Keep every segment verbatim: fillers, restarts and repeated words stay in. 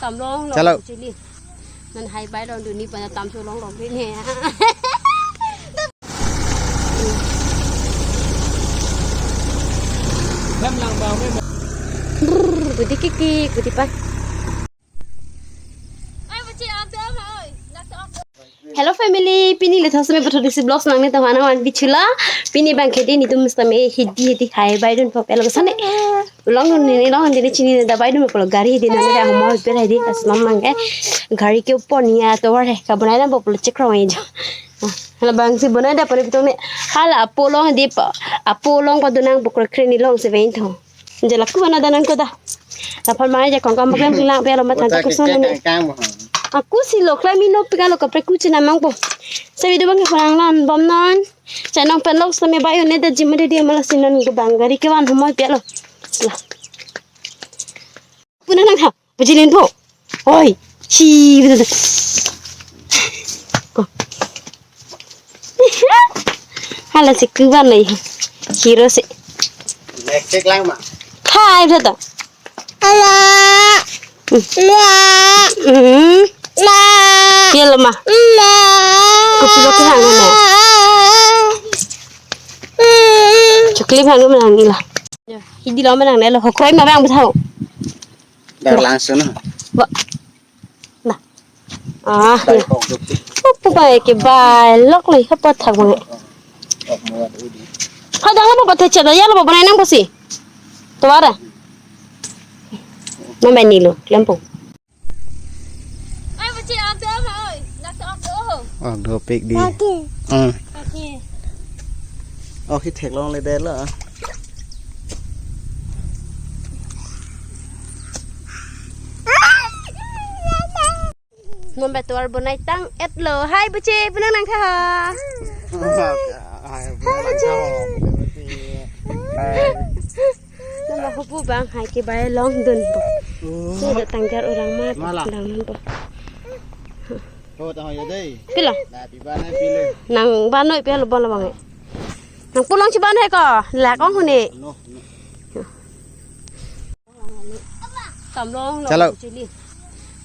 Tamlong lo. Chalo. Chili. Non hai bai long dun ni pen tamso longlok dun he. Brrr, gudi kiki, gudi pa. Hello family, pini le thosme patho desi vlogs nangne tama nang wan bichula. Pini bang kedi netum sitame hidi hidi hai bai dunpo pelo sane. Long dun ni long dun ni chini da bai dunpo gari hidi nang da homo per hidi asnam nang ke. Gari ke upor ni atovar he ka bonai dampo pulo chekrong aja. Hala bang si bonai da pare pitong ne. Hala apo long di pa. Apo long pa dunang pukro kre ni long se vein tho. Jala ku ana danan ko da. Laphan mai ja kong kam baklem lang pe lo matan ta kuson ne. Aku si lo klem ino pika lo kaprek kuchi na mangpo. Sa video bang ke parang lan bom non. Channel pen lo sitame bai ne da jima de dia mala sinan ke bang gari ke wan humoi pe lo. La. Puna nang ha. Bujilin po. Oi. Hi. Ko. Hala si kuban lei. Hero si. Next check lang ma. Hai, betul. Ala. Hmm. La. Hmm. La. Ya lo ma. La. Kopi lo ke hang na. Hmm. Choklim hang na hang ila. Ya, hidi lo ma nang ne lo. Hokroi ma bang bethau. Dar langsung no. Ba. Na. Ah, ya. Pu bai ke bai lok lei hapa thak bang. Kadang lo ba the chada ya lo ba nang bosi. Tuara. Mama ni lo, lampu. Ai, bachi, ado ma, oi. Nasa ado. Ado pik di. Oke. Hmm. Oke. Oh, hi theklong le de la. Mom betuar bonai tang et lo. Hai, buchi, punang nang tha. Hai, punang nang tha. Hai. Nang hupu bang, hai ke bai long dun po. Oh. Sudah tanggar orang mat, mala. Dang dun po. Oh, tang ya dei. Pila? Nah, di mana pila? Nang banoi pia lo bon lo bang. Nang pulang si banoi ko, lakong huni. No, no. Tamlong lo. Chalo. Chili.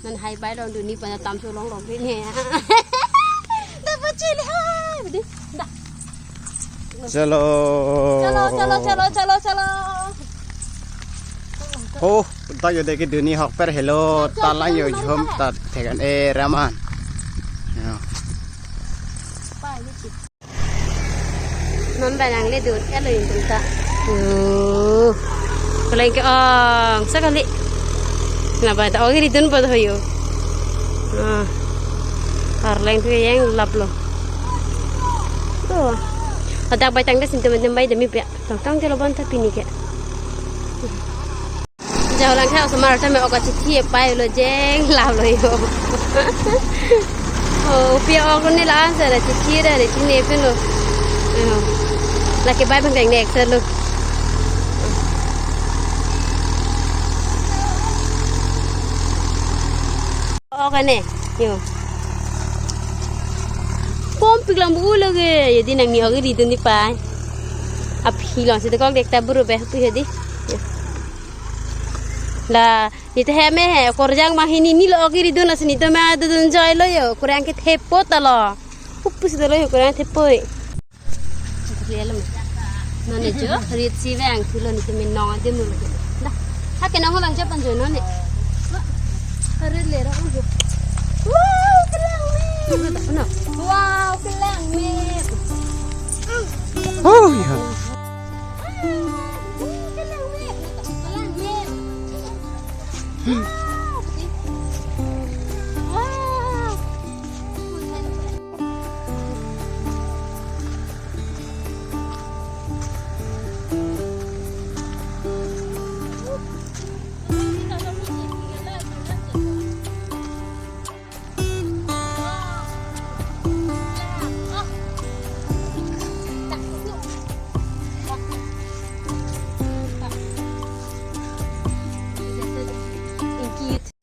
Non hai bai long dun ni pen tamso longlok dun he. Da pa chili hai. Bidi. Da. Chalo. Chalo, chalo, chalo, chalo, chalo. Oh, ta yo de ke dun ni hok per helo, ta lang yo jom ta thekan e raman. Ya. Pa, ini sih. Non bai nangle dun, elo indun ta. Oh. Kaleng ke ong, sekali. Na bai ta ong ridun po hoyo. Ah. Parleng tu yang lap lo. Oh. Adak bai tang des intu mentem bai demi pia. Tong tong telo bon ta pini ke. Jauh lang kha osomar ta me oka chithi pai lo jeng la lo yo. Oh, pia ok ne la answer chithi da re chine pen lo. Yo. Lake bai bang deng nek lo. Ok ne. Yo. Pom pik lang bu lage. Jadi nang ni ok ridun ni pai. Aphi long si dekok dek ta buru be pu jadi. Yo. La, nita he me he, korjang ma hini ni lo ok ridun asi nita ma dun joy lo yo, kurang ke thepo ta lo. Upus do lo yo, kurang thepo e. None jo, rit si vang thulo nita min nong adi mulu. Da, ha ke nong vang jo pan jo none. Rit le ro jo. Wow, kelang me. No. Wow, kelang me. Oh, ya.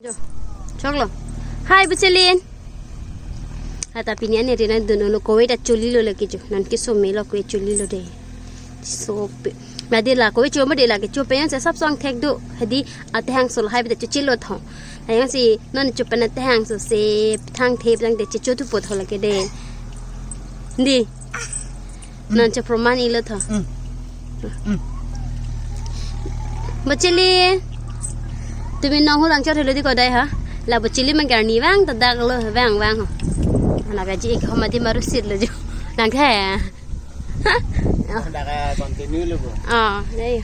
Jo. Choklo. Hai, Buchelin. Ata pini ane rina dun ulo kove ta choli lo lagi jo. Non ke some lo kove choli lo de. Sope. Ma de la kove cho ma de la ke cho pe yan se sap song thek do. Hadi ate hang sol hai bita cho chilo thong. Ayang si non chupan na tehang so se thang thep lang de chicho tu pot hola ke de. Di. Non cho proman ilo tho. Mm. Mm. Bachili. Tumi nong hulang chot helo di kodai ha. La bachili manggar ni vang ta dak lo vang vang ho. Ana gaji ek homa di maru sit lo jo. Nang khe. Dak continue lo bo. Ah, dei.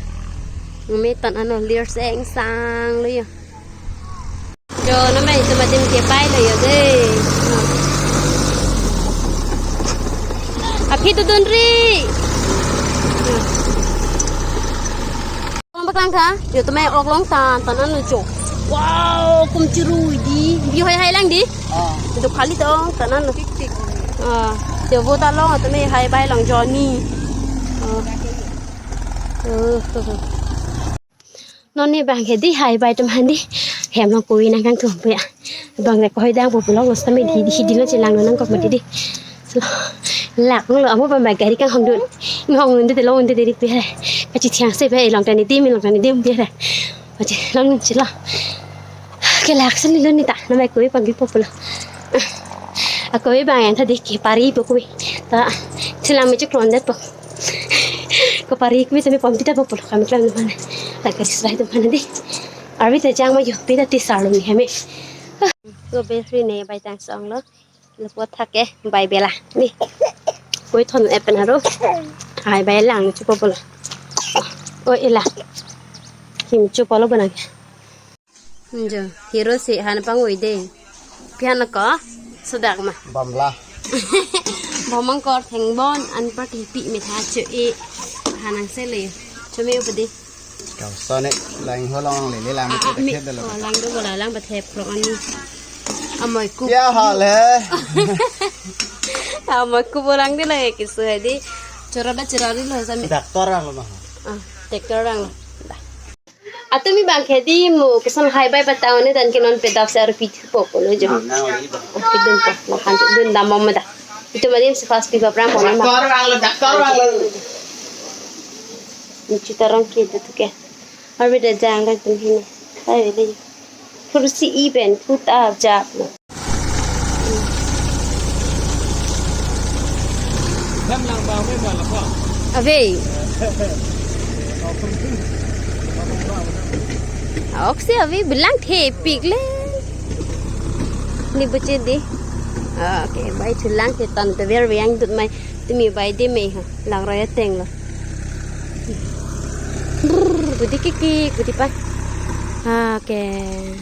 Ngumi tan ano lir seng sang lo yo. Jo, namai itum adim ke pai lo yo dei. Aphi tu dun ri. Ang baklang kha, yo tumai ok long tan tan an jo. Wow, kum chirui di. Bi hoi hai lang di. Ah. Itu kali tong tan an. Tik tik. Ah, yo bo ta long tumai hai bai long Johnny. Ah. Uh, uh, uh. Non ne bang ke di hai bai tum han di. Hem long koi nang kangtum pe ya. Bang le koi dang pu long lo sami di di di lo chelang lo nangkok ma di di. So, lak lo amo bang bai gari kanghong dun. Hong dun te long dun te di pe hai. Kachi thiang se pe long tani dim long tani dim pe hai. Kachi long nun chilo. Ke lak sini lo ni ta. Namai koi pagi po pulo. A koi bang yang tadi ke pari po koi. Ta chelang me chuk ron det po. Ko pari kami tami pom tita po pulo kami klam teman. Tak garis baik teman di. Arbi ta jang ma yo pita ti sarlo ni hame. Ko battery ne bai tang song lo. Lo po thak ke bai bela ni. Koi thon epen aro. Hai bai lang chu po pulo. O ela. Kim chu po lo bonang. Jo, hero si han pangui de. Pi han ko? Sudak ma. Bamla. Bomang kor thengbon an party pi mi tha chu e. Hanang se le. Chu me upadi. Kau sone lang ho long le le lang Ah, mi ah, mi. Khe de lo. Oh, lang do bola lang ba thep pro an. Amoi ku. Ya hal hai. Amoi ku bolang de le kisu hai di. Chora da chora di lo sa mi. Doctor ang lo ma. Ah, doctor ang lo. Da. Atumi bang ke di mo kesan hai bai patau ne dan ke non pedak se arpi thu po po lo jo. Oke dun po, makan dun dam mom da. Itu madim se fast pipa prang po nama. Doctor ang lo, doctor ang lo. Ni chuta rong ke tu ke. Arbe da jang da tum hini. Hai le. Kursi iben put up jap lo. Ave. Oksi ave bilang thepik le. Ni buche di. Okay, bai thulang ke tan te ver yang dut mai. Tumi bai di mai ha. Lang raya teng lo. Brrr, budi kiki, budi pa. Okay.